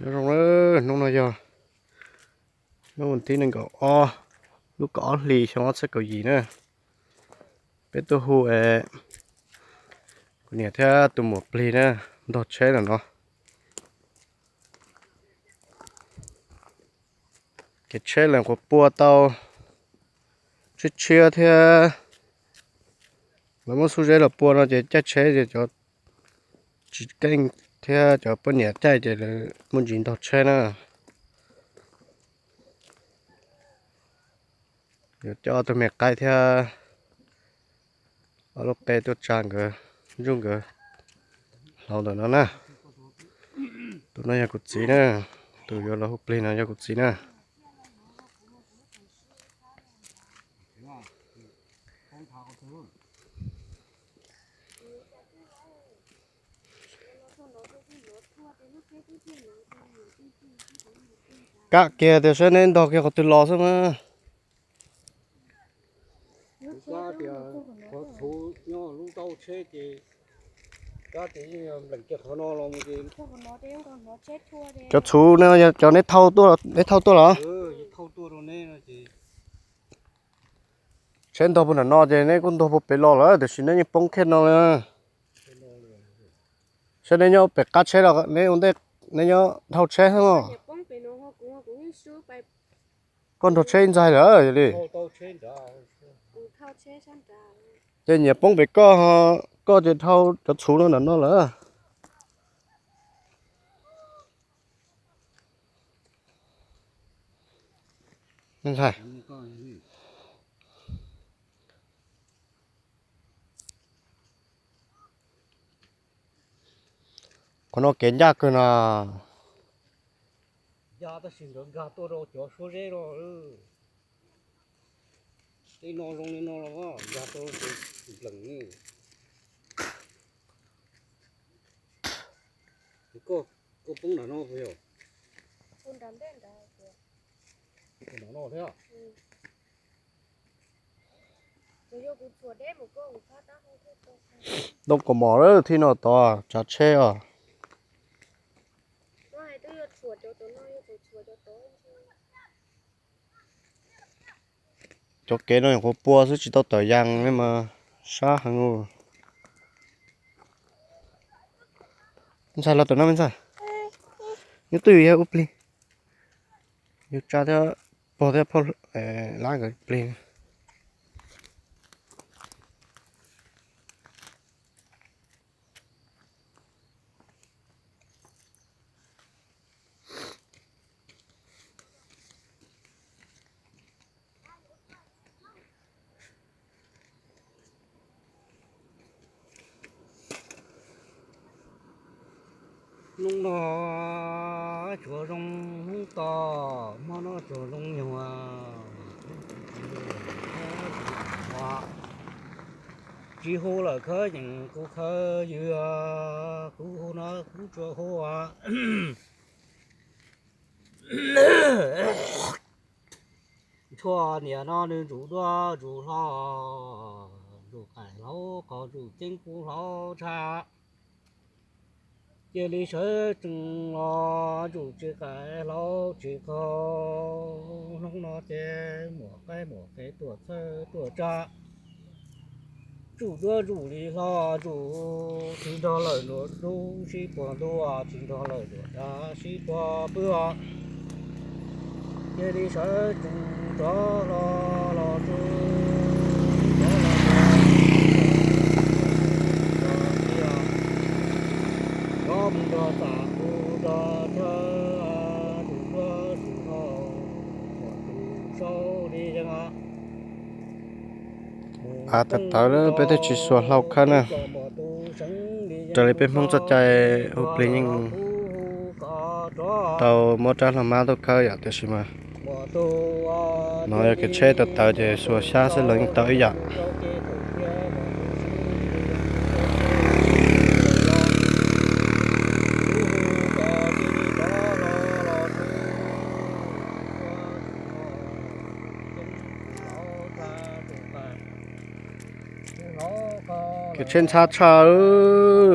Nyob zoo na, hnub no yog hnub vas thib nees nkaum ob lub kaum ob hlis xyoo ob txhiab kaum yim na. Peb tuaj hu kuv niam thiab tus muam plig na, ntog tsheb ntawm no. Kev tsheb lawv quas pua tau tshiab tshiab thiab, lawv muab xub zeb los pua no ces caij tsheb ces cov tsis keej thiab cov poj niam caij ces lawv muaj ntsis ntog tsheb na. Yuav coj ob tug me qaib thiab ob lub qe tuaj tsa nkawd, ntsub nkawd hlau ntawm no na. Tus no yog kuv txiv na, tus yuav los hu plig no yog kuv txiv na. Kam kiag tias saib neb ntog kiag qhov twg los xwb mas. Cov txhuv no cov neb thauj tuaj, neb thauj tuaj los? Tsheb ntog puag nram no ces neb kuj ntog puag pem los lawm, tiam sis neb yeej poob kiag no li. Saib neb nyob pem qab tsheb los neb ua ntej, neb nyob dhau tsheb xwb no. Koj nrog tsheb ib ntxaig lawm yog li. Ces nyiam poob pem koj, koj ces dhau cov txhuv no nram no lawm. Qhov no kev ncaj kawg na. Ncaj tab sis nkawd nkag tuaj rau cov suab zeb no. Tej no zoo li no los nkag rau nplees. Koj poob nram no puas yog? Nram no thiab. Ntoo kaus mom lawm, thib no tod tsav tsheb os. Cov kev no nyuam qhuav pua xwb tsis tau tawm yas li mas sab heev. Ntxhais los tom no me ntxhais. Nyob twj ywm yog ua plig. Yus tsa thiab pog thiab phauj lab nkawd plig. Hnub no tsuas zoo hnub to, hmo no tsuas zoo nyuag. Tsis hu lawm khawb yeem kuv khawb ywg, kuv hu no kuv tsuas hu. Tshuaj niam no nws ntsum duab ntsum hlo, ntsum qaim hlauv qhov ntsum ceeb kub hlauv tshaj. Cia li sawv tsees los ntsum tsis qaim hlauv tsis qhov, hnub no ces muam qaib muam qe tuaj txhawb tuaj tsa. Ntsum duab ntsum li hlo ntsum, tsis nrog lawm nruab dub sib puag ntuj, tsis nrog lawm nruab dab sib puag pw os. Cia li sawv tsees rov hlo los tsuj, rov los rov mus nrog tam tus nrog chaw, tus duab tus hlau, tus sau li yeej. Av tawv tawv lawm peb thiaj tsis xuas hlau khawb na. Raws li peb Hmoob txoj cai hu plig yeej tau muab rab hlau mab tuaj khawb yom, tiam sis mas no yog kev tsheb tawv tawv ces xuas xyab xwb los yeej tau ib yam. Kev tsheb ntxhab tshaj,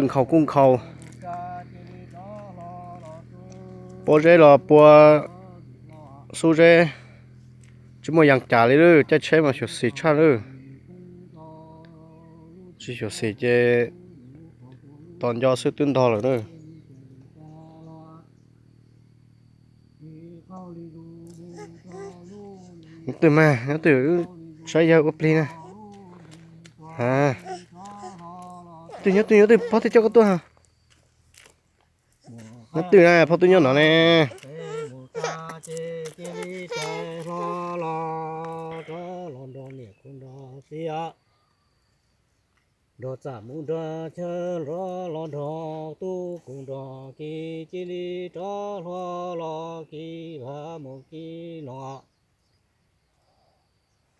nkhaus kuj nkhaus. Pua zeb los pua xub zeb, tsis muaj yas cas li lawm, caij tsheb mas xyuam xim tshaj lawm. Tsis xyuam xim ces tos nco xwb twb ntog lawm na. Nyob twg mas, nyob twg, saib yawg ua plig na. Twg nyob twg, nyob twg, pog twb coj koj tuaj. Nyob twg na, pog twb nyob no ne. Nrog txam mus nrog chaw nrog los nrog tub kuv nrog kiv cia li rov hlo los kiv vaj mus kiv los.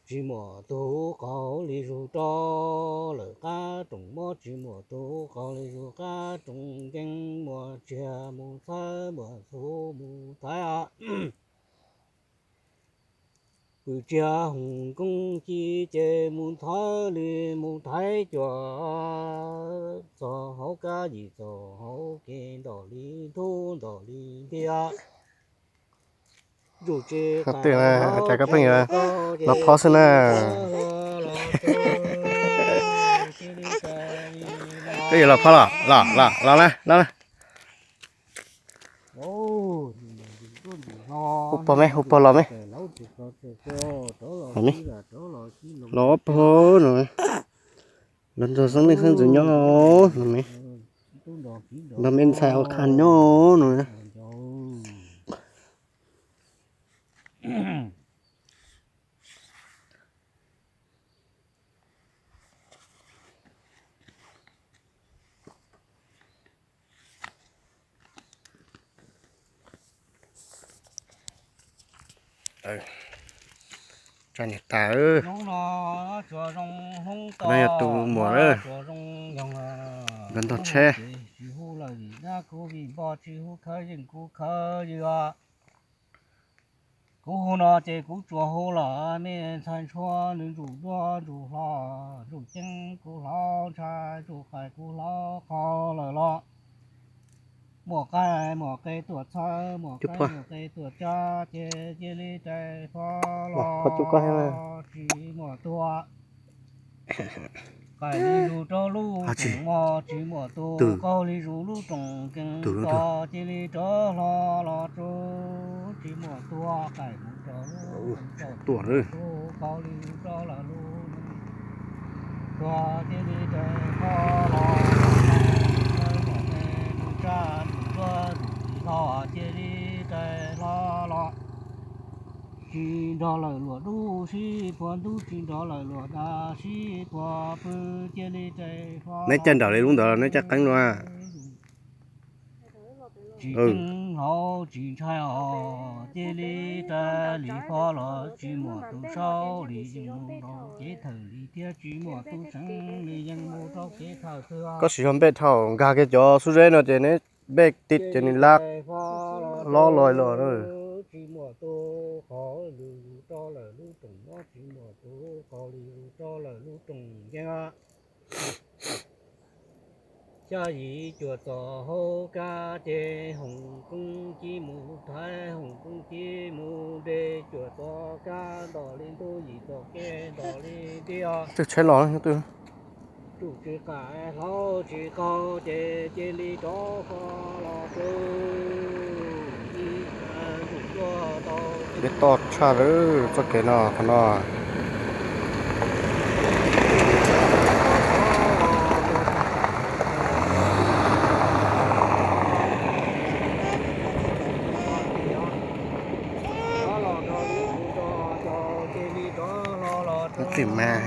Tsis muaj tus qaug li zus rau lawm qab rooj mob, tsis muaj tus qaug li zus qab rooj nkees, muaj tsiaj mus txhawb muaj txhu mus thaiv. Pw tsiaj hoom koob ci ces mus thaiv li mus thaiv cuam, txog hauv kab yim txog hauv kev ntom li ntub ntom li ntiag. Cas koj pheej los phob xwb na? Koj yuav los phob los? Los los los na, los na. Hu pog me, hu pog los me. Los ob pog no, los nrog xeeb leej xeeb ntxwv nyob no me, nrog me ntxhais ua qha nyob no. Tsa niam tas, no yog tus muam lawm, nkawd ntog tsheb. Kuv hu no ces kuv tsuas hu los me ntxhais ntshua nws ntsuj duab ntsuj hlo, ntsuj ceeb kuv hlob ntshai, ntsuj qaib kuv hlob qhov lawm los. Muaj qaib muaj qe tuaj txhawb, muaj qaib muaj qe tuaj cab, ces cia li rais fo los tsis muaj tuag. Qaij li zus rau lub rooj mog, tsis muaj tus qaug li zus lub rooj kees, tos cia li rov hlo los tsuj, tsis muaj tuag. Qaij zus rau lub rooj kees, tus qaug li zus rau lawm lub, tuag cia li rais fo los, mus tsab mus tuag zus li hlo cia li rais hlo los. Tsis nrog lawm luag dub sib puag ntub, tsis nrog lawm luag dag sib puag pw, cia li rais fo. Neb caij nraum li lub ntawd los neb caij qeeb dua? Tsis ceeb hauv tsis ntshai os, cia li rais li fo los tsis muaj tus saub li yeej mus rau kev thawj li thiab tsis muaj tus seev li yeej mus rau kev thawj xwb. Koj sim zog npej dhau nkag kiag cov xub zeb no ces neb npej ti ces nws lab lob los los. Tsis muaj tus qaug li zus rau lawm lub rooj mog, tsis muaj tus qaug li zus rau lawm lub rooj nkees. Xya yim cuam txos hauv kab ces hoom koob ci mus thaiv, hoom koob ci mus de, cuam txos kab ntom li ntub, yim txos kev ntom li ntiag. Tsheb los, tsuj tsis qaij hlau tsis qaug ces cia li rov fo los tsuj. Dej toj tshaj lawm txoj kev no qhov no. Twb mas,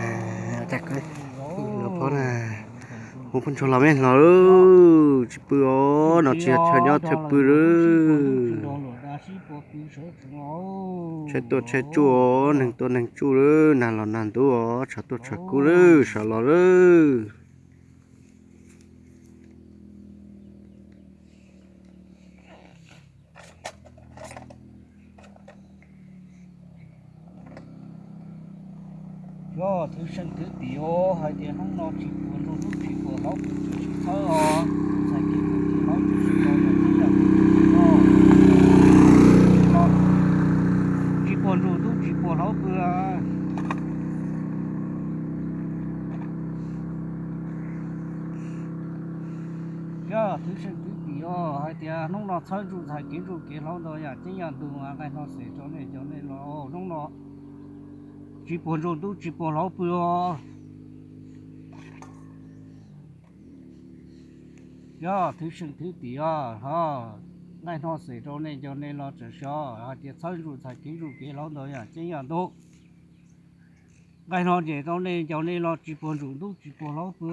los phob na, hu phooj ntshua los me los, tsis pw os, no tsis yog chaw nyob chaw pw lawm. Tsheb tuaj tsheb tsuj os, neeg tuaj neeg tsuj lawm, nag los nag ntuj os, tshav tuaj tshav kub lawm, sawv los lawm. Yog thwv seej thwv tim os, hais tias hnub no tsis puas ntuj hnub tsis puas hlau kuv tsis sib txhawb os, txhais kev kuv tsis hlau tsis sib tau los tib yam kuv tsis tau. no txhawb ntsuj ntxhais kev ntsuj kev hlauv ntau yam ceeb yam ntug, nqaij hno xeem rau nej cov nej los hnub no tsis puag ntsuj ntub tsis puag hlauv pw os. Yog thwv seem thwv tim os, nqaij hno xeem rau nej cov nej los tsawm siov hais tias txhawb ntsuj ntxhais kev ntsuj kev hlauv ntau yam ceeb yam ntug. Nqaij hno ces rau nej cov nej los tsis puag ntsuj ntub tsis puag hlauv pw.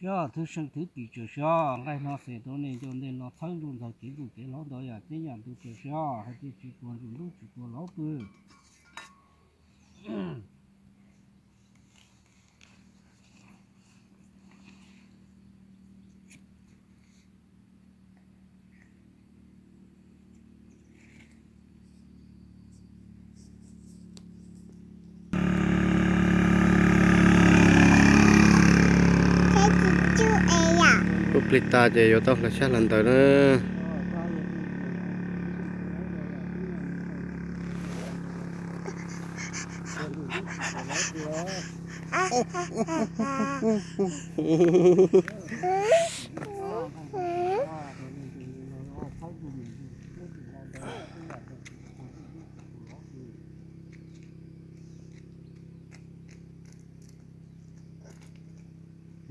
Siov thwv seem thwv tim tsawm siov, nqaij hno xeem rau nej cov nej los txhawb ntsuj ntxhais kev ntsuj kev hlauv ntau yam ceeb yam ntug tsawm siov hais tias tsis puag ntsuj ntub tsis puag hlauv pw. Kuv plig tas ces yuav tau hlawv xyab hlawv ntawv na.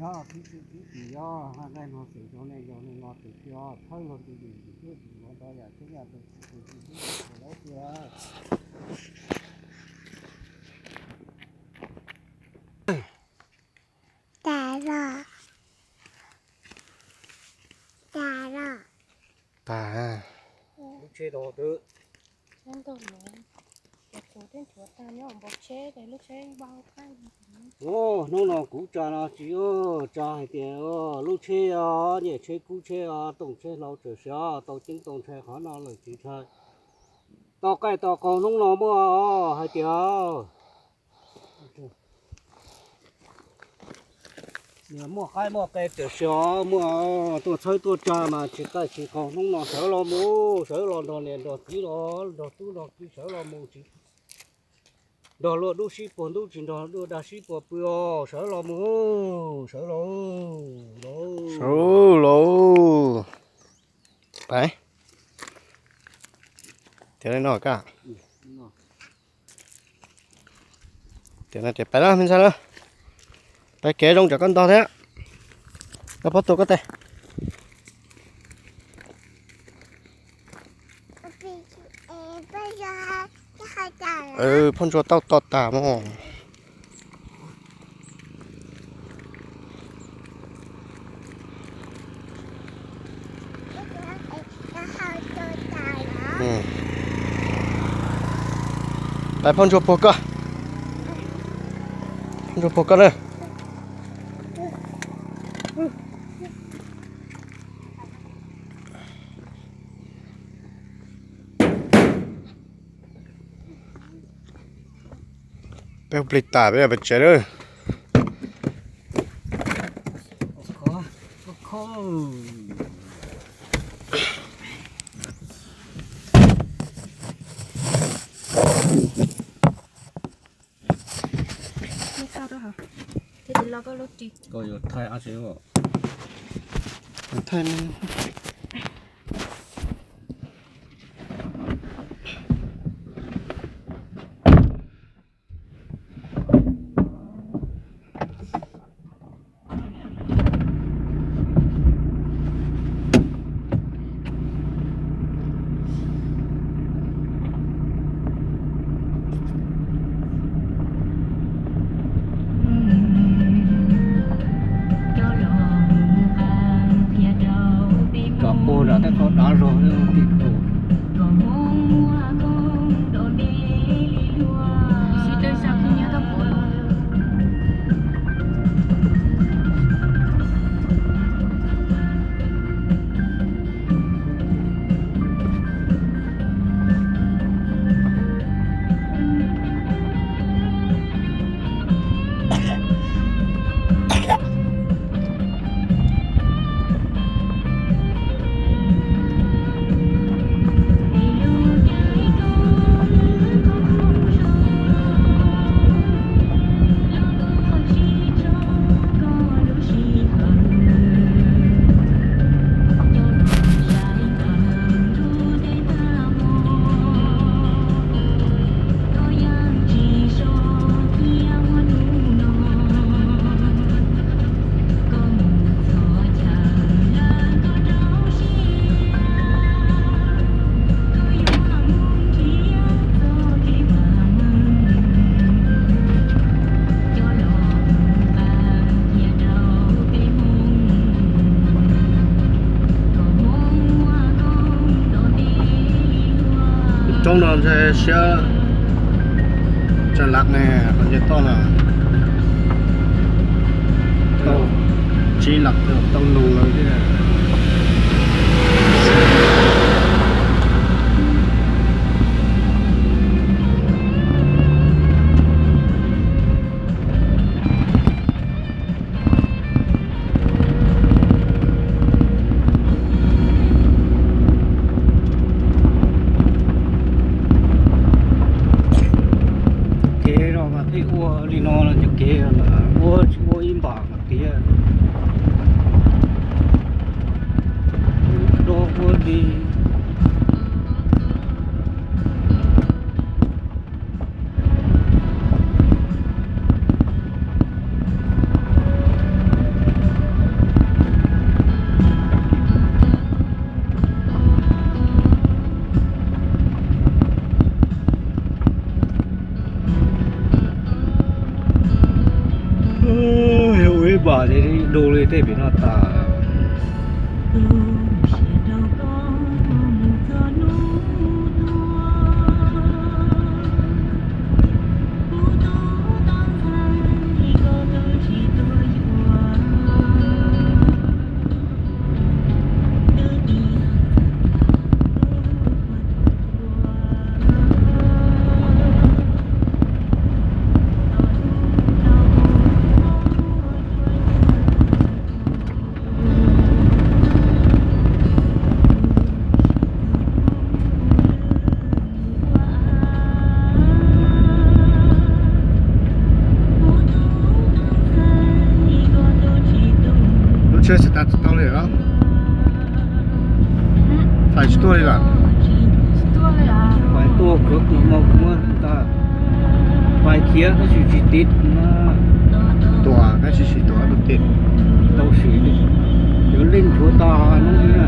Yog thib xwb thib tim yog nqaij no xwm rau nej yog nej los txawm siov txhawb luag tus yus tus twb tus los ntau yam txhub yam tus tus tus tus tus laub tias. Tas los, tas los. Tas. Lub tsheb rau twb. Hnub no kuv tsa no tsis tsa hais tias lub tsheb os, niaj tsheb kub tsheb os, tooj tsheb hlau tsawm siov tau ceeb tau ntshai qhov no lawm tsis ntshai. Tau qaij tau qaug hnub no muaj hais tias muaj qaib muaj qe tsawm siov muaj tuaj txhawb tuaj tsa mas tsis qaij tsis qaug hnub no sawv los mus, sawv los nrog niam nrog txiv los nrog tub nrog kiv sawv los mus tsis nrog luag dub sib puag ntub tsis nrog luag dag sib puag pw os, sawv los mus, sawv los, sawv los. Pais. Tias li no kaj. Tias no tias pais lawm me ntxhais lawm. Pais kev zoo tsam koj ntog thiab. Koj pab tua koj tes. Phoj ntsuag tau to tas mog. Pais phoj ntsuag puag koj. Phoj ntsuag puag koj na. Peb hu plig tas peb pais tsev lawm. Koj yuav thaij ab tsi? Thaij. Ze siab tsa laj ne, qhov nce toj na, tau tsib laj tau nug lawm thiab. Kev no mas pheej ua li no, cov kev ua tsis ua ib npam mas tiav, do ua li. Ua ib npam ces du li tej pem no tas. Lub tsheb xav tas tsis tau li los? Fais tsis tuaj li los? Fais tuaj kawg no mas kuv muab tas, fais khiav tab sis tsis tiv. Tuaj tab sis tsis tuaj, tau tiv, tau sim li. Cov lej nchuav tas no li na.